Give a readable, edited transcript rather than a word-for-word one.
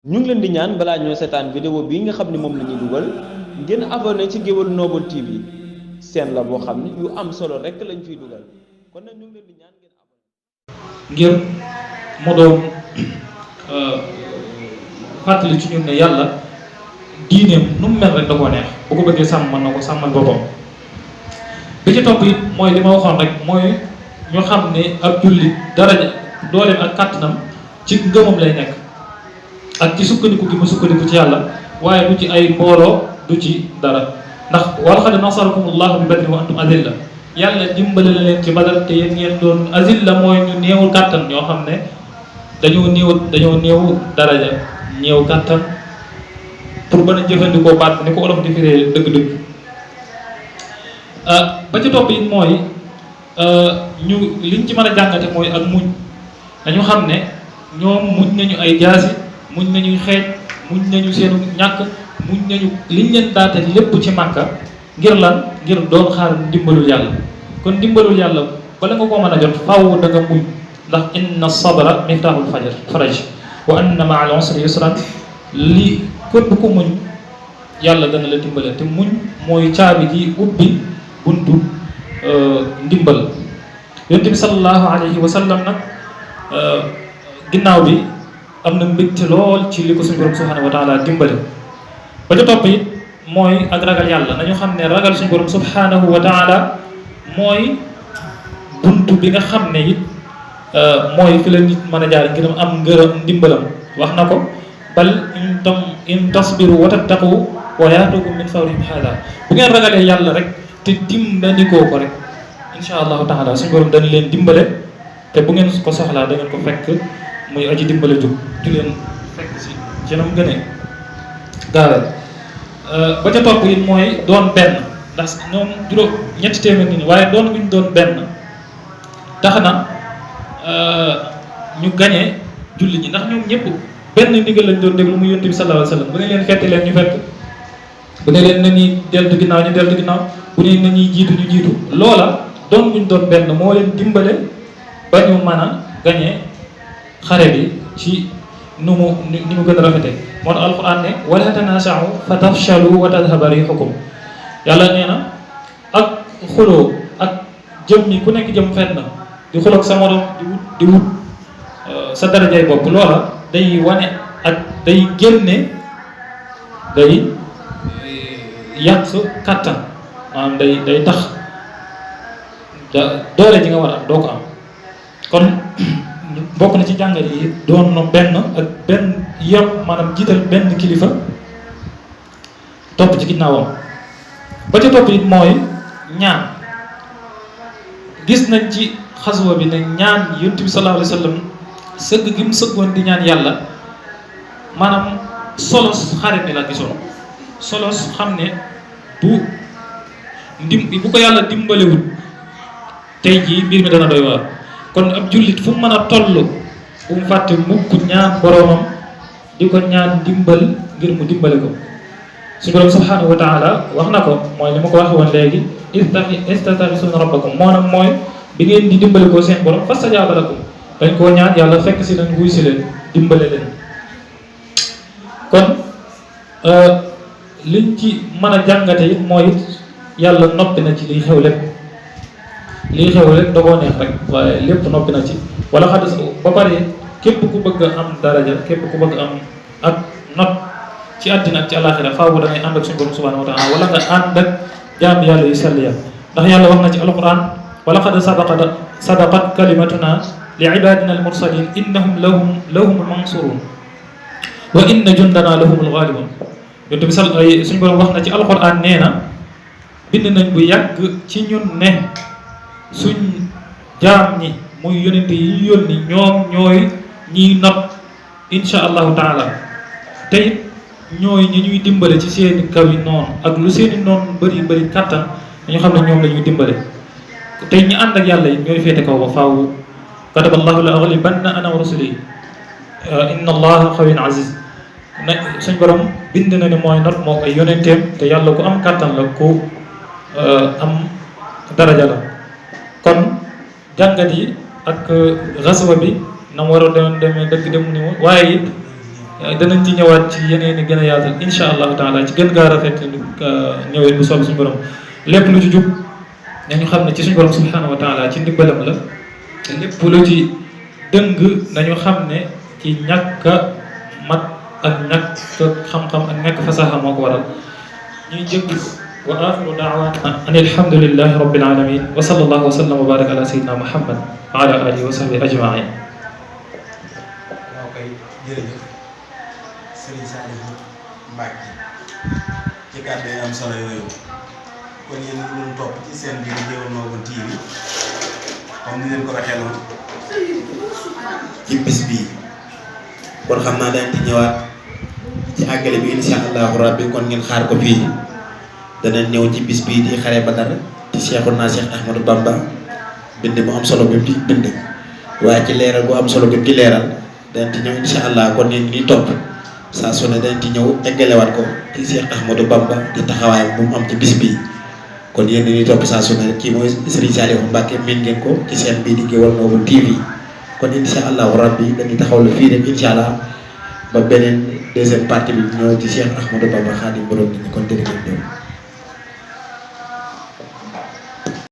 ñu ngi leen di ñaan balaa ñoo seetaan vidéo bii nga xam ne moom la ñuy dugal ngeen abonné ci Géwël Noble TV seen la boo xam ne yu am solo rek lañ fiy dugal kon nag ñu ngi leen di ñaan ngeen abonné. ngir mu doon fàttali ci ñun ne yàlla diineem nu mu mel rek da koo neex bu ko bëggee sàmm mën na ko sàmmal boppam. bi ci topp it mooy li ma waxoon rek mooy ñu xam ne ab jullit daraja dooleem ak kàttanam ci ngëmam lay nekk ak ci sukkandiku gi mu sukkandiku ci yàlla waaye du ci ay mbooloo du ci dara ndax wa laqad nasarakumullahu bi badrin wa antum azilla yàlla dimbale la leen ci Badar te yéen ngeen doon azilla mooy ñu néewul kàttan ñoo xam ne dañoo néew daraja néew kàttan pour mën a jëfandikoo baat ni ko olof di firee dëgg-dëgg. ba ci topp it mooy ñu liñ ci mën a jàngate mooy ak muñ dañu xam ne ñoom muñ nañu ay jaasi muñ nañu xeej muñ nañu seenu ñàkk muñ nañu liñ leen daate lépp ci Màkka ngir lan ngir doon xaar ndimbalul yàlla kon ndimbalul yàlla bala nga koo mën a jot faaw da nga muñ ndax inna sabra miftaaxul faraj wa anna maa al usri yusran li képp ku muñ yàlla dana la dimbale te muñ mooy caabi ji ubbi buntu ndimbal. yonent bi sallallahu alayhi wa sallam nag ginnaaw bi am na mbégte lool ci li ko suñu borom subhanahu wa taala dimbale. ba ca topp it mooy ak ragal yàlla nañu xam ne ragal suñu borom subhanahu wa taala mooy buntu bi nga xam ne it mooy fi la nit mën a jaar ngir am ngërëm ndimbalam. wax na ko bal in tasbiru wa tattaqu wa yaatukum min fawrihim haada bu ngeen ragalee yàlla rek te dimbandikoo ko rek insha allahu taala suñu borom dañ leen dimbale te bu ngeen ko soxlaa da ngeen ko fekk muy aji dimbale jug di leen fekk si jenam gënee gaawal. ba ca topp it mooy doon benn ndax ñoom juróom ñetti téeméer nit ñi waaye doon guñ doon benn tax na ñu gañee julli ñi ndax ñoom ñëpp benn ndigal lañ doon déglu mu yonent bi sallallahu alayhi wa sallam bu ne leen fette leen ñu fett bu ne leen nañuy deltu ginnaaw ñu deltu ginnaaw bu ne nañuy jiitu ñu jiitu loola doon guñ doon benn moo leen dimbale ba ñu mën a gañee xare bi ci ni mu gën a rafete moo tax alquran ne wala tanasa'u fa tafshalu wa tadhhaba rihukum yàlla nee na ak xuloo ak jëm mi ku nekk jëm fenn di xuloo ak sa morom di wut sa darajay bopp loola day wane ak day génne day yàq kàttan maanaam day tax doole ji nga war a am doo ko am kon bokk na ci jàngat yi doon na benn ak benn yem maanaam jiital benn kilifa topp ci ginnaawam. ba ca topp it mooy ñaan gis nañ ci xaswa bi ne ñaan yonent bi sallallahu alayhi wa sallam sëgg gi mu sëggoon di ñaan yàlla maanaam solos xare bi la gisoon solos xam ne bu ko yàlla dimbalewul tey jii mbir mi dana doy waar. kon ab jullit fu mu mën a toll bu mu fàtte mukk ñaan boroomam di ko ñaan dimbal ngir mu dimbale ko suñu borom subhanahu wa taala wax na ko mooy li ma ko waxe woon léegi istaghfiruna rabbakum maanaam mooy bi ngeen di dimbale ko seen borom fastajaaba lakum dañ koo ñaan yàlla fekk si leen wuy si leen dimbale leen. kon liñ ci mën a jàngate it mooy yàlla noppi na ci liy xew lépp lii xew rek da koo neex rek waaye lépp noppi na ci wala xadd ba pare képp ku bëgg a am daraja képp ku bëgg am ak not ci àddina ak ci àllaaxira faaw da ngay ànd ak suñu borom subhanahu wa taala wala nga ànd ak jaam yàlla yu sell ya ndax yàlla wax na ci alquran wala xadd sadaqat kalimatuna li ibadina al mursalin innahum lahumul mansurun wa inna jundana lahumul ghalibun yonte bi suñu borom wax na ci alquran nee na bind nañ bu yàgg ci ñun ne suñ jaam ñi muy yonente yi ñu yónni ñoom ñooy ñiy not insha allahu taala te it ñooy ñi ñuy dimbale ci seeni kaw yi noonu ak lu seeni noonu bëri kàttan dañu xam ne ñoom la ñuy dimbale te ñi ànd ak yàlla yi ñooy féete kaw ba faaw kataba allahu la aghlibanna ana wa rusuli inna allaha qawiyyun aziz na suñ borom bind na ne mooy not moo ay yonenteem te yàlla ku am kàttan la ku am daraja la. kon jàngat yi ak xaswa bi na mu war a demee dëgg dem ni waaye it danañ ci ñëwaat ci yeneen i gën a yaatal insha allahu taala ci gën gaa rafet ñëwee bu soob suñu borom lépp lu ci jub nañu xam ne ci suñu borom subhanahu wa taala ci ndimbalam la lépp lu ci dëng nañu xam ne ci ñàkk a mat ak ñàkk xam-xam ak ñàkk fasaxa moo ko waral ñuy jëgg wa axiru daawaana an alhamdulillahi rabbil alamin wa sallallahu wa sallam wa baraka ala sayyidina muhammad wa ala alihi wa sahbihi ajmain. waaw kay jërëjëf Serigne Saliou Mbacké ci kàddu yi am solo yooyu kon yéen ñu doon topp ci seen biir Gueoul Noble TV comme ni leen ko waxee noonu ci bis bii kon xam naa dañ ci ñëwaat ci àggale bi insha allahu rabbi kon ngeen xaar ko fii danañ ñëw ci bis bii di xare Badar ci Cheikhouna Cheikh Ahmadou Bamba bind mu am solo bi mu di bind waaye ci leeral bu am solo bi mu di leeral danañ ci ñëw insha allah kon yéen ñi topp saa su ne danañ ci ñëw eggalewaat ko ci Cheikh Ahmadou Bamba di taxawaayam bu mu am ci bis bii kon yéen ñi topp saa su ne kii mooy Serigne Saliou Mbacké miin ngeen ko ci seen bii di Gueoul Noble TV kon insha allahu rabbi dañuy taxaw la fii rek insha allah ba beneen deuxième partie bi ñëw ci Cheikh Ahmadou Bamba Khadim borom nit ñi kon dégg